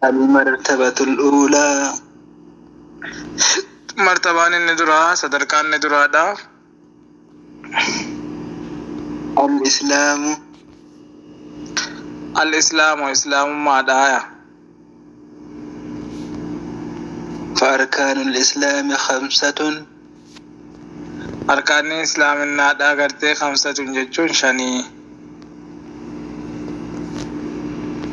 المرتبة الأولى. Martabaan inni duraa, sadarkaan inni duraadha. الإسلام. Al-Islaamu, Islaamummaadha. فأركان الإسلام خمسة. Arkaanni Islaaminaadha gartee khamsatun jechuun shanii.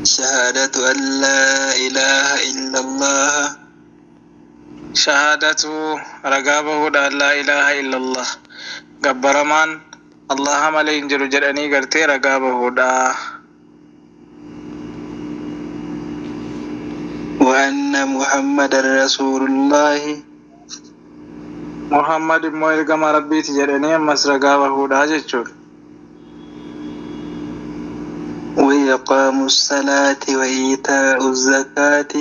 شهادة أن لا إله إلا الله. Shahaadatu, ragaa bahuudha, laa ilaaha illallah, gabbaramaan Allaha malee hin jiru jedhanii gartee ragaa bahuudha. وأن محمدا رسول الله. Muhammad immoo ergama Rabbiiti jedhanii ammas ragaa bahuudha jechuudha. وإقام الصلاة وإيتاء الزكاة.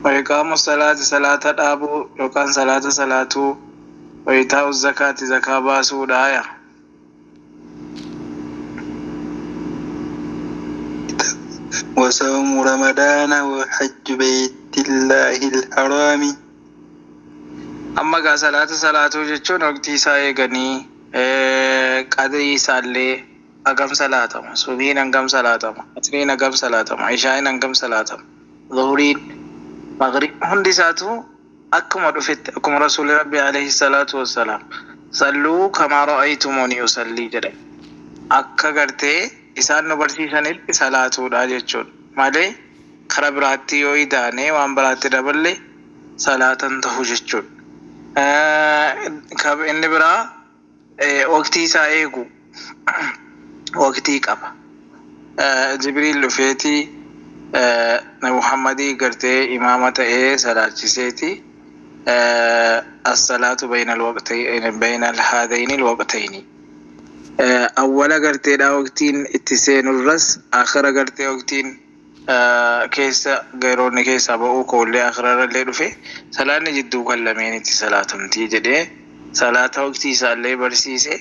وإقام الصلاة, salaata dhaabuu yookaan salaata salaatuu, وإيتاء الزكاة, zakaa baasuudha. وصوم رمضان وحج بيت الله الحرام. Amma gaa salaata salaatuu jechuun waqtii isaa eeganii, qadrii isaallee, hagam salaatama, subiin hangam salaatama, asriin hagam salaatama, ishaayin hangam salaatama, zuhuriin, maghrib, hundi isaatu akkuma dhufetti, akkuma Rasuulli Rabbi alayhi salaatu wassalaam "صلوا كما رأيتموني أصلي" jedhe, akka gartee isaan nu barsiisanitti salaatuudha jechuudha malee kara biraatti yoo idaane, waan biraatti daballe, salaatan tahu jechuudha. Inni biraa waqtii isaa eegu, waqtii qaba. Jibriil dhufeeti Muhammadii gartee imaama ta'ee salaachiseeti, الصلاة بين الوقتين, بين هذين الوقتين, awwala garteedha waqtiin itti seenurras, akhira gartee waqtiin keessa yeroonni keessaa ba'uu koollee akhirarrallee dhufe, salaanni jidduu kan lameenitti salaatamtii jedhee salaata waqtii isaallee barsiise.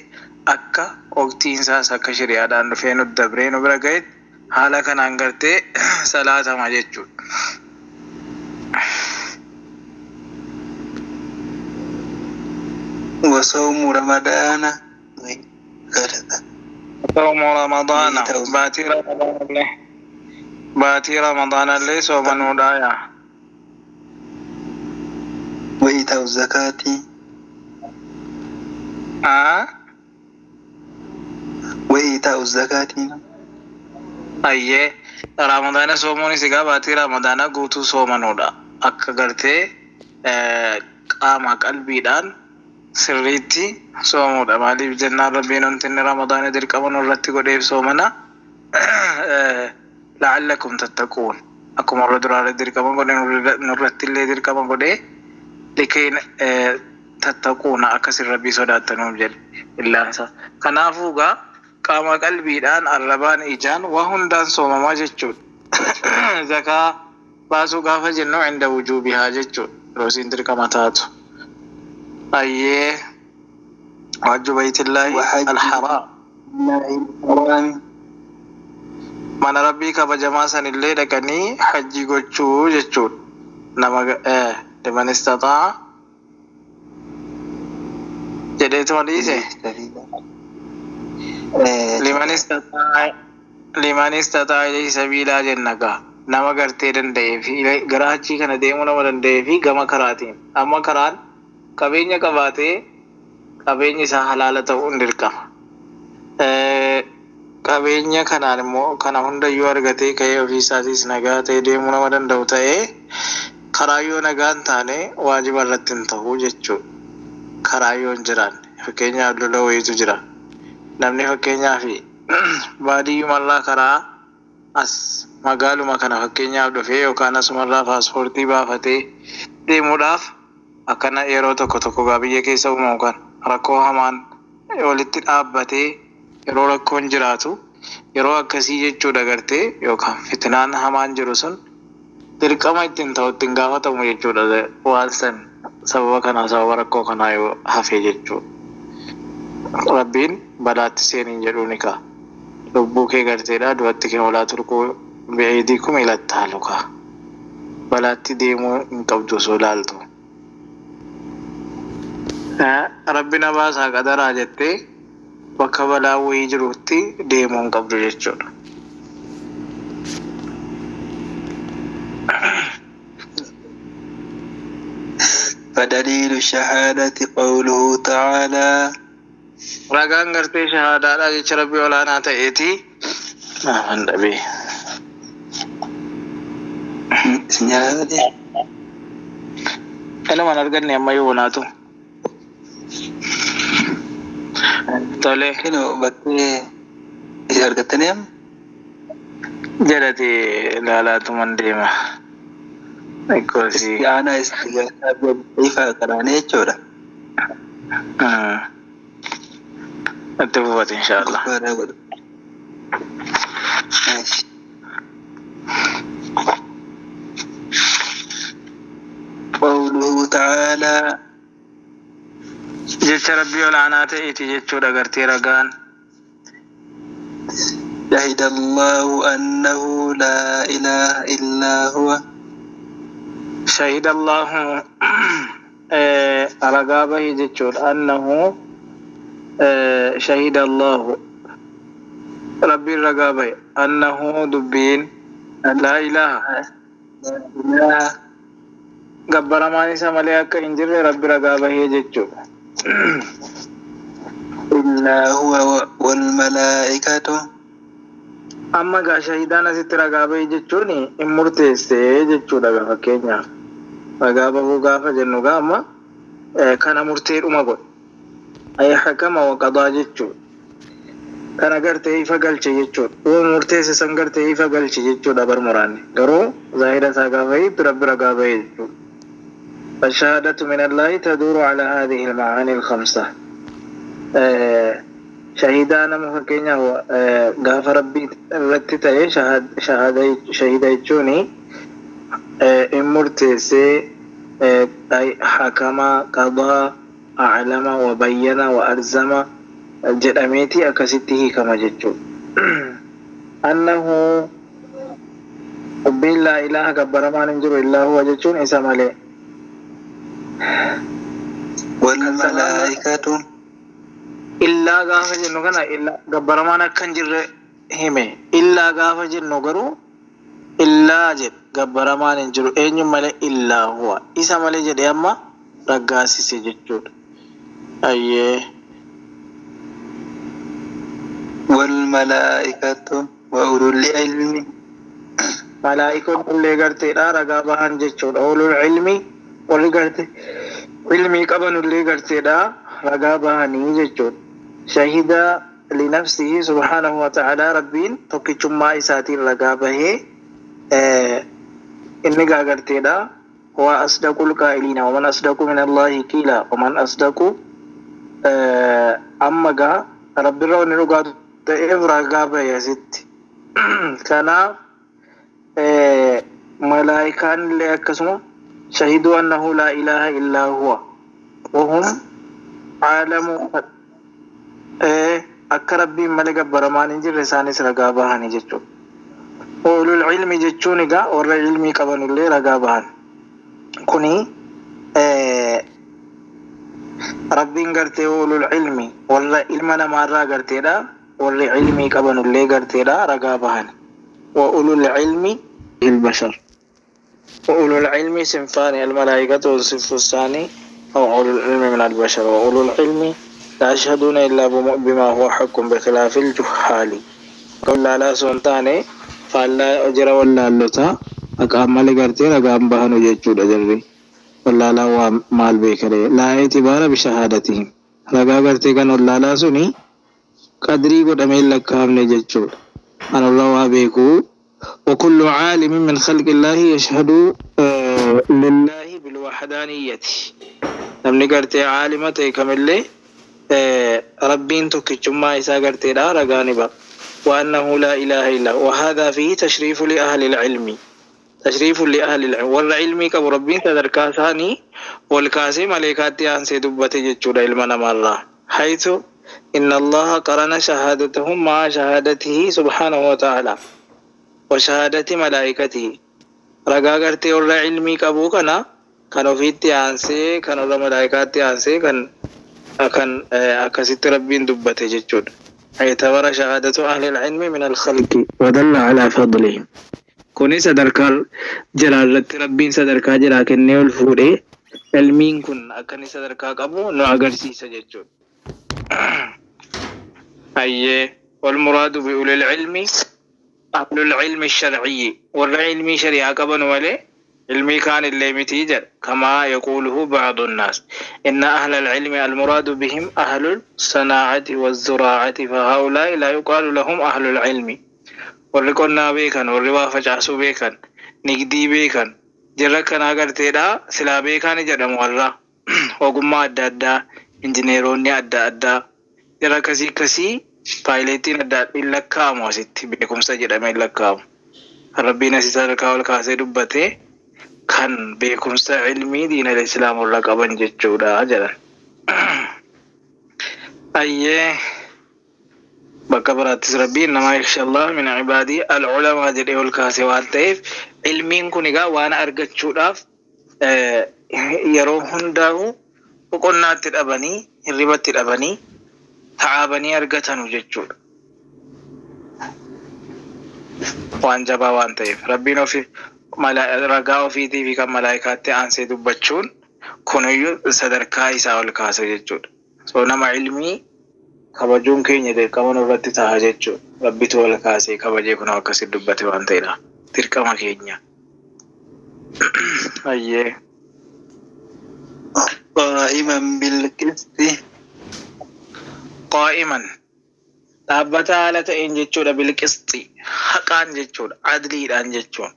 Akka waqtiin isaas akka shari'aadhaan dhufee nu dabree nu bira ga'etti haala kanaan gartee salaatama jechuudha. وصوم رمضان. صوم رمضان, baatii Ramadaanallee, baatii Ramadaanallee soomanuudha yaa. وإيتاء الزكاة. Aa? وإيتاء الزكاة. Ayyee, Ramadaana soomuunis egaa baatii Ramadaanaa guutuu soomanuudha. Akka gartee qaama qalbiidhaan sirriitti soomuudha. Maaliif jennaan, Rabbiin wanti inni Ramadaana dirqama nurratti godheef soomana لعلكم تتقون, akkuma warra duraalee dirqama godhe nurratti illee dirqama godhee, لكي تتقون, akkasin Rabbii sodaattanuuf jedhe illaansa. Kanaafuu gaa qaama qalbiidhaan, arrabaan, ijaan, waa hundaan soomamaa jechuudha. Zakaa baasuu gaafa jennu عند وجوبها jechuudha. Yeroo isiin dirqama taatu. Ayyee, وحج بيت الله وحج الحرام. الله الحرام. Mana Rabbii kabajamaa sanillee dhaqanii hajji gochuu jechuudha. Nama لمن استطاع jedheetuma dhiise. لمن استطاع, لمن استطاع إليه سبيلا jenna gaa. Nama gartee danda'ee fi gara hajjii kana deemuu nama danda'ee fi gama karaatiin. Amma karaan qabeenya qabaatee qabeenyi isaa halaala ta'uun dirqama. Qabeenya kanaan immoo kana hundayyuu argatee ka'ee ofii isaatiis nagaa ta'ee deemuu nama danda'u ta'ee, karaa yoo nagaa hin taane waajiba irratti hin ta'u jechuudha. Karaa yoo hin jiraanne, fakkeenyaaf lola wayiitu jira. Namni fakkeenyaaf baadiyyumarraa karaa as magaaluma kana fakkeenyaaf dhufee yookaan asumarraa paaspoortii baafatee deemuudhaaf, akkana yeroo tokko tokko gaa biyya keessa uumamu kan rakkoo hamaan walitti dhaabbatee, yeroo rakkoon jiraatu, yeroo akkasii jechuudha gartee, yookaan fitnaan hamaan jiru sun dirqama ittiin ta'u, ittiin gaafatamu jechuudha, waan san sababa kanaa, sababa rakkoo kanaa yoo hafe jechuudha. Rabbiin balaatti seeniin jedhuu ni ka'a. Lubbuu kee garteedha du'atti kee ولا تلقوا بأيديكم إلى التهلكة. Balaatti deemuu hin qabdu osoo ilaaltu. Rabbi na baasaa qadaraa jettee bakka balaa wayii jirutti deemuu hin qabdu jechuudha. فدليل الشهادة قوله تعالى Ragaan gartee shahaadaadha jecha Rabbii olaanaa ta'eeti. Naaman dhabee. Señalade. Ilumaan arganne amma yoo naatu. Tole. Kino bakkee isin argattanii amma? Jalatti ilaalaatuman deema. Xiqqoosii. Isti'aanaa istigaasaa ifa kanaanii jechuudha. Itti fufate inshaallah. Gubbaadhaa godhu. قوله تعالى Jecha Rabbii olaanaa ta'eeti jechuudha gartee ragaan. شهد الله أنه لا إله إلا هو شهد الله ragaa bahi jechuudha. Annahu شهد الله Rabbiin ragaa bahe annahu dubbiin laa ilaaha لا إله gabbaramaan isa malee akka hin jirre Rabbi ragaa bahee jechuudha. إلا هو والملائكة Amma gaa shahidaan asitti ragaa bahe jechuun hin murteessee jechuudha gaa fakkeenyaaf. Ragaa bahuu gaafa jennu gaa amma kana murteedhuma godhe. Ay hakama wa qadaa jechuudha. Kana gartee ifa galche jechuudha. Yoo murteesse san gartee ifa galche jechuudha bar muraanni. Garuu zaahira isaa gaafa hiittu Rabbi ragaa bahe jechuudha. فالشهادة من الله تدور على هذه المعاني الخمسة. Shahidaa nama fakkeenyaaf gaafa Rabbii irratti ta'e shahida jechuun in murteessee hakama qadaa aclama wa bayyana wa arzama jedhameeti akkasitti hiikama jechuudha. Annahu dubbiin laa ilaaha gabbaramaan hin jiru illaa huwa jechuun isa malee. والملائكة Illaa gaafa jennu kana illaa gabbaramaan akka hin jirre hime. Illaa gaafa jennu garuu illaa jedhe gabbaramaan hin jiru eenyu malee illaa huwa isa malee jedhe amma raggaasise jechuudha. Ayyee. والملائكة وأولو العلم Malaa'ikoonni illee garteedha ragaa bahan jechuudha. Ulul ilmi warri garte ilmii qaban illee garteedha ragaa bahanii jechuudha. Shahida linafsihi subhaanahu wa ta'ala Rabbiin tokkichummaa isaatiin ragaa bahee inni gaa garteedha. Wa asdaqul qaa'iliina waman asdaqu min Allaahi qiila waman asdaqu amma gaa Rabbirra wanni dhugaa ta'eef ragaa bahe asitti. Kanaaf malaayikaan illee akkasuma shahiduu annahu laa ilaaha illaa huwa wahum caalamu akka Rabbiin malee gabbaramaan hin jirre isaanis ragaa bahanii jechuudha. Ulul ilmi jechuun egaa warra ilmii qaban illee ragaa bahan. Kuni Rabbiin gartee ulul ilmi warra ilma namaarraa garteedha warri ilmii qaban illee garteedha ragaa bahan. Wa ulul ilmi البشر وأولو العلم صنفان الملائكة والصنف الثاني أو أولو العلم من البشر وأولو العلم لا يشهدون إلا بما هو حق بخلاف الجهال قل لا سنتاني فلا أجر ولا لتا أقام لغرتي رقام بهنو جيتشود أجري ولا لا مال بيكري لا اعتبار بشهادتهم رقا غرتي كان ولا لا سني قدري قد أميل لك جيتشود أنا الله بيكو وكل عالم من خلق الله يشهد لله بالوحدانية. namni gartee caalima ta'e kamillee Rabbiin tokkichummaa isaa garteedha ragaa ni ba'a. وأنه لا إله إلا هو وهذا فيه تشريف لأهل العلم تشريف لأهل العلم warra ilmii qabu Rabbiin sadarkaa isaanii ol kaasee maleekaatti aansee dubbate jechuudha ilma namaarraa. حيث إن الله قرن شهادتهم مع شهادته سبحانه وتعالى وشهادة ملائكته. Ragaa gartee warra ilmii qabu kana kan ofiitti aansee kan warra malaayikaatti aansee kan akkasitti Rabbiin dubbate jechuudha. اعتبر شهادة أهل العلم من الخلق ودل على فضلهم. Kuni sadarkaa jiraa irratti Rabbiin sadarkaa jiraa kennee ol fuudhee ilmiin kun akka inni sadarkaa qabu nu agarsiisa jechuudha. Hayyee, والمراد بأولي العلم أهل العلم الشرعي، warra ilmii shari'aa qaban malee ilmii kaan illee miti jedha. كما يقوله بعض الناس إن أهل العلم المراد بهم أهل الصناعة والزراعة، فهؤلاء لا يقال لهم أهل العلم. Warri qonnaa beekan, warri waa facaasuu beekan, nigdii beekan, jarra akkanaa garteedha silaa beekaan jedhamu. Warra ogummaa adda addaa, injineeronni adda addaa, jarra akkasii akkasii, paayileetiin adda addaa hin lakkaa'amu. Asitti beekumsa jedhamee hin lakkaa'amu. Kan Rabbiin asii sadarkaa ol kaasee dubbatee kan beekumsa ilmii diina islaam warra qaban jechuudha jedhan. Ayyee, bakka biraattis Rabbiin إنما يخشى الله من عباده العلماء jedhee ol kaase waan ta'eef, ilmiin kun egaa waan argachuudhaaf yeroo hundaa'u boqonnaatti dhabanii, hirribatti dhabanii, ta'aabanii argatanu jechuudha. Waan jabaa waan ta'eef Rabbiin ofi ragaa ofiitii fi kan malaayikaatti aansee dubbachuun kunuyyuu sadarkaa isaa ol kaasa jechuudha. So nama ilmii kabajuun keenya dirqama nurratti ta'a jechuudha. Rabbitu ol kaasee kabajee kun akkasitti dubbate waan ta'eedha. Dirqama keenya. Ayyee. قائما بالقسط. قائما dhaabbata haala ta'een jechuudha. بالقسط haqaan jechuudha. Adliidhaan jechuun.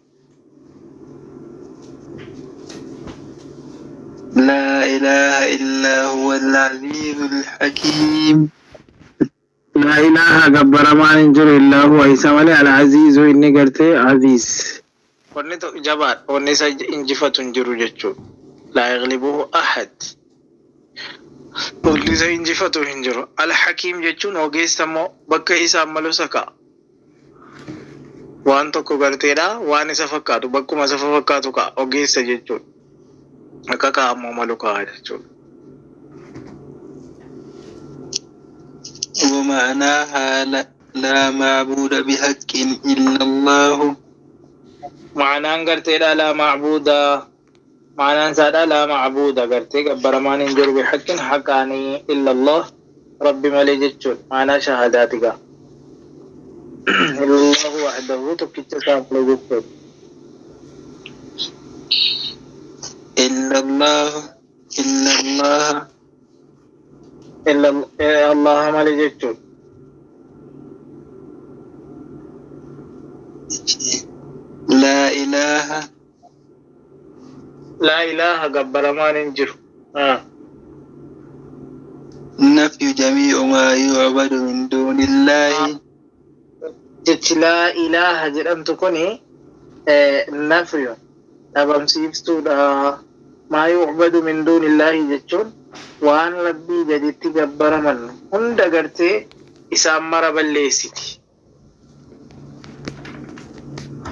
لا إله إلا هو العزيز الحكيم. لا إله gabbaramaan hin jiru إلا هو isa malee. العزيز inni gartee عزيز. Wanni tokko jabaadha. Wanni isa injifatu hin jiru jechuudha. لا يغلبه أحد. Wanni isa injifatu hin jiru. الحكيم jechuun ogeessa immoo bakka isaan malu isa ka'a. Waan tokko garteedha waan isa fakkaatu bakkuma isa fakkaatu ka'a, ogeessa jechuudha. Akka kaa'amuu malu ka'a jechuudha. ومعناها لا معبود بحق إلا الله. Ma'anaan garteedha لا معبود, ma'anaan isaadha لا معبود gartee gabbaramaan hin jiru بحق haqaanii إلا الله Rabbi malee jechuudha. Ma'anaa shahaadaati gaa. إلا الله وحده tokkicha isaa malee jechuudha. إلا الله، إلا الله. إلا الله malee jechuudha. لا إله. لا إله gabbaramaan hin jiru. نفي جميع ما يعبد من دون الله. Jechi لا إله jedhamtu kuni نفي dhabamsiiftuudha. ما يعبد من دون الله jechuun waan Rabbii gaditti gabbaraman hunda gartee isaan mara balleessiti.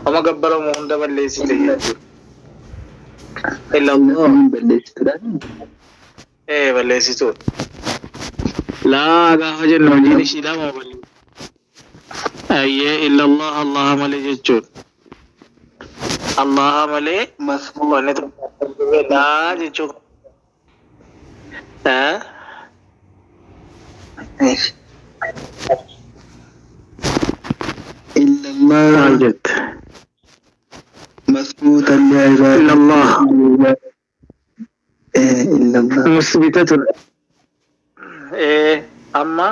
Amma gabbaramu hunda balleessite jechuudha. إلا الله. Ee, balleessituudha. لا gaafa jennu hojiin ishii lama balleessi. Ayyee, إلا الله Allah malee jechuudha. Allah malee مفهوم. Wanni tokko لا jechuudha. Eh? إلا Maal الله. jette? مثبوتا إلا لعباده. الله. إيه، إلا الله. مثبتة. Ee, amma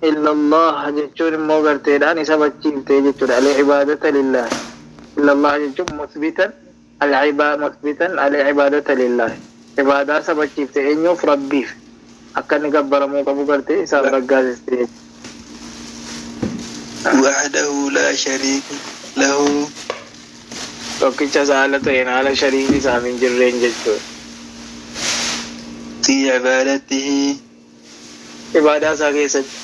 إلا الله jechuun immoo garteedhaan isa bachiiftee jechuudha. العبادة لله. إلا الله jechuun مثبتا مثبتا العبادة لله. Ibaadaa isa bachiifte eenyuuf? Rabbiif. Akka inni gabbaramuu qabu gartee isaaf raggaasiste. وحده لا شريك له. Tokkicha isa haala ta'een haala shariikni isaaf hin jirreen jechuudha. في عبادته. Ibaadaa isaa keessatti.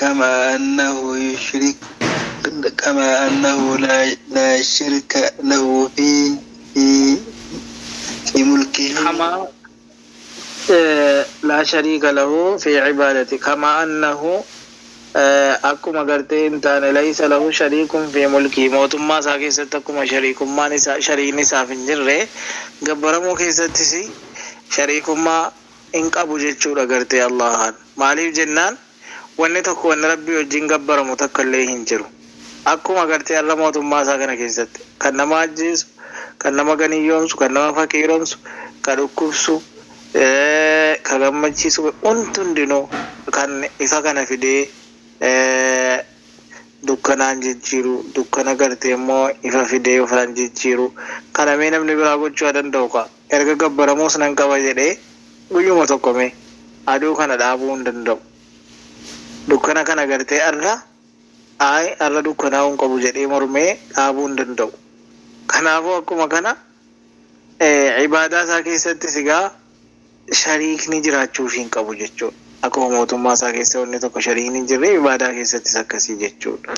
كما أنه يشرك كما أنه لا شرك له في في ملكه. كما لا شريك له في عبادته، كما أنه akkuma gartee hin taane ليس له شريك في ملكه, mootummaa isaa keessatti akkuma shariikummaan isaa, shariikni isaaf hin jirre, gabbaramuu keessattis shariikummaa hin qabu jechuudha gartee Allahan. Maaliif jennaan, wanni tokko wanni Rabbii wajjin gabbaramu takka illee hin jiru. Akkuma gartee har'a mootummaa isaa kana keessatti kan nama ajjeesu, kan nama ganiyyoomsu, kan nama faqiiromsu, kan dhukkubsu, ka gammachiisu, wanti hundinuu kan ifa kana fidee dukkanaan jijjiiru, dukkana gartee immoo ifa fidee ifaan jijjiiru, kana mee namni biraa gochuu haa danda'u ka? Erga gabbaramuus nan qaba jedhee guyyuma tokko mee aduu kana dhaabuu hin danda'u. Dukkana kana gartee arra ay arra dukkanaa'uu hin qabu jedhee mormee dhaabuu hin danda'u. Kanaafuu akkuma kana ibaadaa isaa keessatti sigaa shariikni jiraachuuf hin qabu jechuudha. Akkuma mootummaa isaa keessa wanni tokko shariikni hin jirre, ibaadaa keessattis akkasii jechuudha.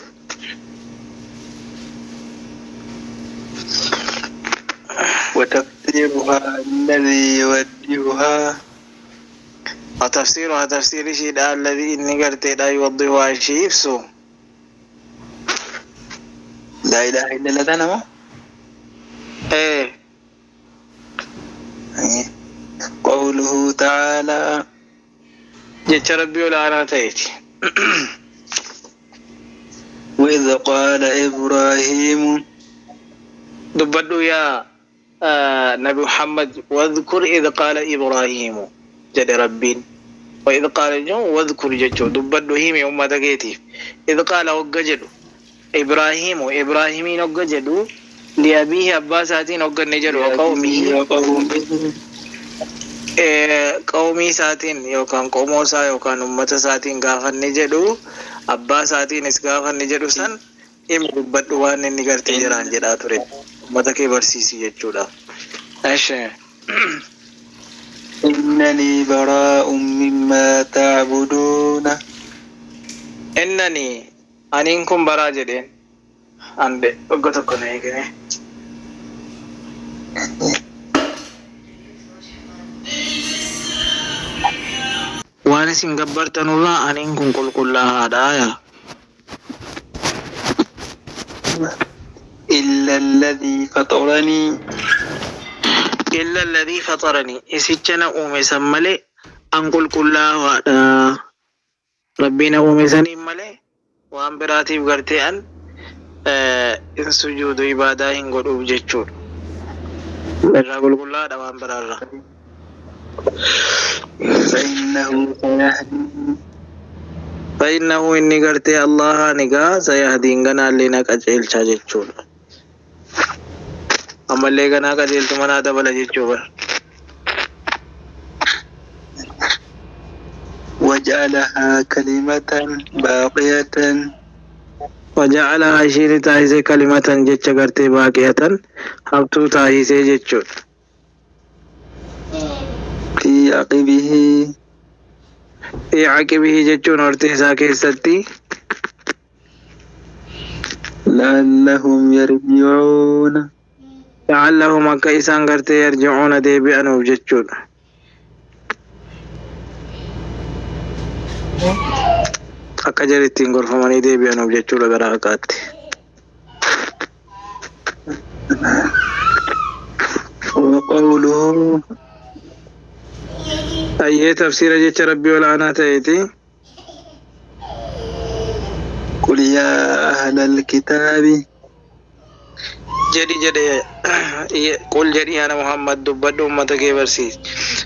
وتفسيرها الذي يوجهها. وتفسيرها, تفسير ishiidha, الذي inni garteedha, يوضحها ishii ibsu. لا إله إلا الله تنمو. قوله تعالى: Jecha Rabbii olaanaa ta'eeti. وإذ قال إبراهيم. Dubbadhu yaa Nabi Muhammad, واذكر إذ قال إبراهيم jedhe Rabbiin. وإذ قال jechuun واذكر jechuun dubbadhu, himi ummata keetiif. إذ قال hogga jedhu, إبراهيم Ibraahimiin hogga jedhu, لأبيه abbaa isaatiin hogga inni jedhu, وقومه وقومه. Qawmii isaatiin yookaan qomoo isaa yookaan ummata isaatiin gaafa inni jedhu, abbaa isaatiinis gaafa inni jedhu san himi, dubbadhu waan inni gartee jiraan jedhaa ture, ummata kee barsiisi jechuudha. Eshi. إنني براء مما تعبدون. إنني aniin kun baraa jedheen ande wagga tokko na eegame. Waan isin gabbartanurraa aniin kun qulqullaa'aadha yaa. إلا الذي فطرني. إلا الذي فطرني, isicha na uume san malee an qulqullaa'aadha. Rabbii na uume saniin malee waan biraatiif gartee an hin sujuudu, ibaadaa hin godhuuf jechuudha. Irraa qulqullaa'aadha waan biraarraa. فإنه سيهدين. فإنه inni gartee Allahaan egaa سيهدين ganaallee na qajeelcha jechuudha. Ammallee ganaa qajeeltuma naa dabala jechuudha. وجعلها كلمة باقية. وجعلها ishiin taasisee, كلمة jecha gartee, باقية haftuu taasisee jechuudha. في عقبه. في عقبه jechuun hortee isaa keessatti. لعلهم يرجعون. لعلهم akka isaan gartee, يرجعون deebi'anuuf jechuudha. Akka jara ittiin gorfamanii deebi'anuuf jechuudha gara haqaatti. وقوله. Ayyee, tafsiira jecha Rabbii olaanaa ta'eeti. قل يا أهل الكتاب. Jedhi jedhe, قل jedhi yaa Muhammad, dubbadhu, ummata kee barsiisi.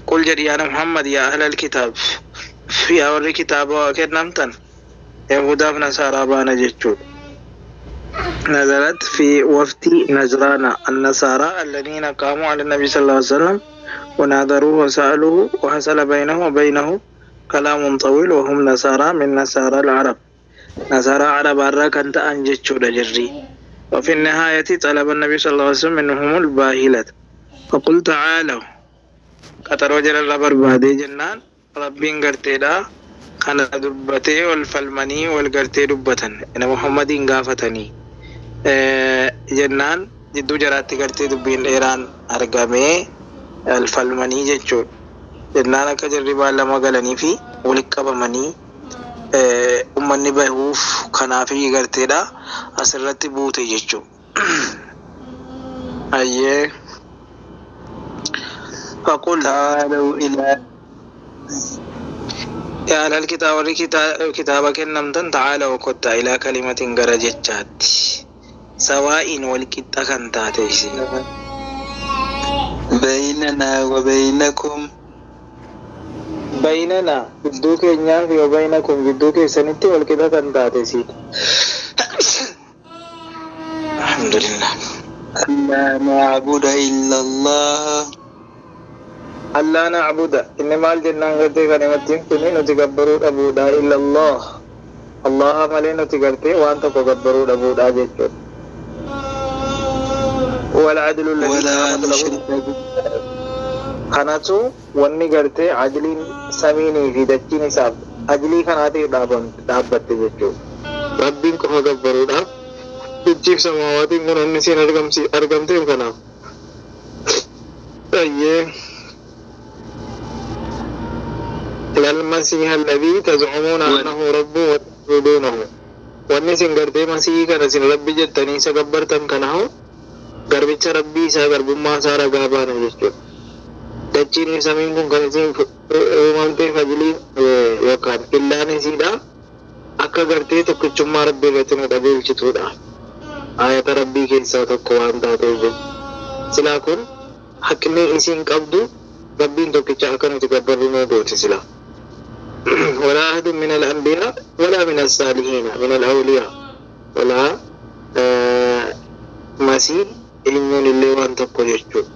قل jedhi yaa Muhammad, يا أهل الكتاب, yaa warri kitaaba waa kennamtan, Yahudaaf Nasaaraa baana jechuudha. نزلت في وفد نجران النصارى الذين قاموا على النبي صلى الله عليه وسلم وناظروه وسألوه، وحصل بينه وبينه كلام طويل، وهم نصارى من نصارى العرب, نصارى عرب irraa kan ta'an jechuudha jirri. وفي النهاية طلب النبي صلى الله عليه وسلم منهم الباهلة فقل تعالوا, qaxaroo jala barbaadee jennaan Rabbiin garteedha. Kana dubbatee wal falmanii wal gartee dubbatan nama Muhammadiin gaafatanii jennaan jidduu jaraatti gartee dubbiin dheeraan argamee wal falmanii jechuudha. Jennaan akka jarri baallama galanii fi walitti qabamanii ummanni bahuuf kanaaf garteedha asirratti buute jechuudha. Ayyee. Faqul تعالوا إلى yaa ahlal kitaaba warri kitaaba kennamtan ta'aalaw kottaa ilaa kalimatin gara jechaatti sawaa'iin wal qixxa kan taate isin بيننا وبينكم baynana gidduu keenyaa fi baynakum gidduu keessanitti wal qixa kan taate isin. Alhamdulillah. ألا نعبد إلا الله Allaa nacbuda inni maal jennaan gartee kalimattiin kuni nuti gabbaruu dhabuudha illa Allah Allaha malee nuti gartee waan tokko gabbaruu dhabuudha jechuudha. والعدل الذي ولا قامت له نشرك به kanatu wanni gartee ajliin samiinii fi dachiin isaaf ajlii kanaatiif dhaabbatte jechuudha. Rabbiin qofa gabbaruudhaaf dachiif samaawaatiin kun inni isiin argamteef kanaaf. Ayyee. Lal masiiha alladhii tazcumuuna annahu rabbu wa ta'buduunahu. Wanni isin gartee masiihii kana isin rabbi jettanii isa gabbartan kanahu garbicha rabbii isaa garbummaa isaa ragaa baana jechuudha. Dachiin samiin kun kan isin uumamteef ajlii yookaan illaan isiidha. Akka gartee tokkichummaa rabbii irratti nu qajeelchituudha. Ayata rabbii keessaa tokko waan taateef jechuudha. Silaa kun haqni isiin qabdu rabbiin tokkicha akka nuti gabbarru nu gooti silaa. ولا أحد من الأنبياء ولا من الصالحين من الأولياء ولا مسيح eenyuun illee waan tokko jechuudha.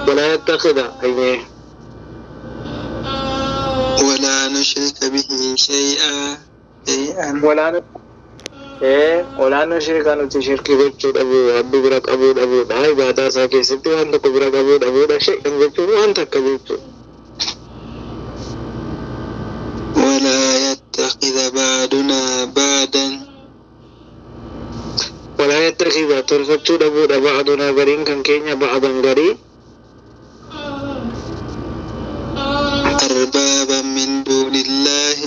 ولا يتخذ أي ولا نشرك به شيئا شيئا ولا ولا نشرك nuti shirkii gochuu dhabuu rabbi bira qabuu dhabuudha ibaadaa isaa keessatti waan tokko bira qabuu dhabuudha shay'an jechuun waan takka jechuudha. ولا يتخذ بعضنا بعضا ولا يتخذ tolfachuu dhabuudha بعضنا gariin kan keenya بعضا garii أربابا من دون الله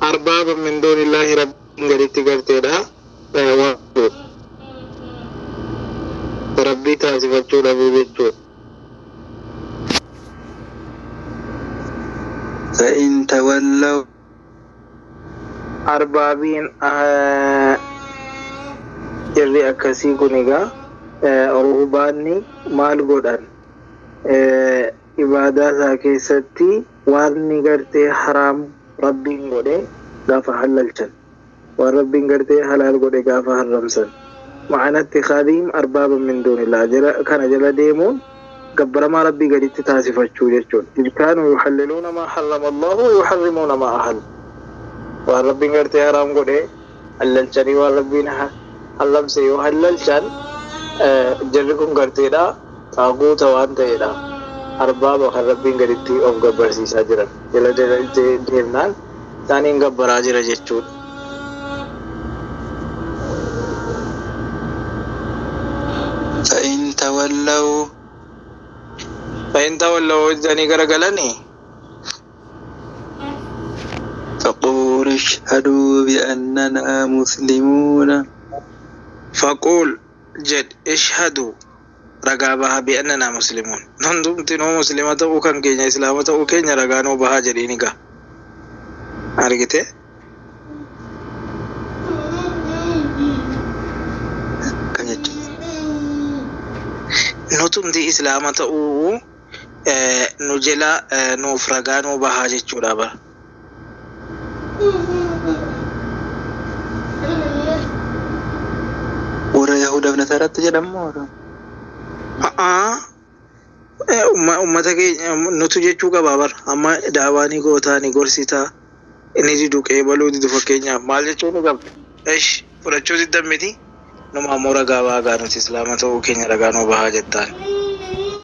أربابا من دون الله rabbiin gaditti garteedha waan rabbii taasifachuu dhabuu jechuudha. فإن تولوا Arbaabiin jarri akkasii kun egaa ruhbaanni maal godhan ibaadaa isaa keessatti waan gartee haraam rabbiin godhe gaafa halalchan waan rabbiin gartee halaal godhe gaafa haramsan ma'ana ittikhaadihim arbaaban min duunillah jala kana jala deemuun gabbaramaa rabbii gaditti taasifachuu jechuudha. إذ كانوا يحللون ما حرم الله ويحرمون ما أحل waan rabbiin gartee haraam godhe halalchanii waan rabbiin haramse yoo halalchan jarri kun garteedha xaaguuta waan ta'edha. Arbaaba kan rabbiin gaditti of gabbarsiisaa jiran jala deemnaan isaaniin gabbaraa jira jechuudha. فإن تولوا فإن تولوا jedhanii garagalanii فقولوا اشهدوا بأننا مسلمون فقول jedh اشهدوا ragaa bahaa بأننا مسلمون hundumtinuu muslima ta'uu kan keenya islaama ta'uu keenya ragaa nuu bahaa jedhiin egaa argite. Akkam jechuudha? Nutumti islaama ta'uu nu jala nuuf ragaa nuu bahaa jechuudha bara. Warra Yahudaaf Nasaaraatti jedhamu moo? A'aa ummata keenya nutu jechuu qabaa bara amma daawaa ni gootaa ni gorsitaa inni didu qeebaluu didu fakkeenyaaf maal jechuu ni qabda. Esh fudhachuu diddan miti numa ammoo ragaa bahaa nuti islaama ta'uu keenya ragaa nuu bahaa jettaan.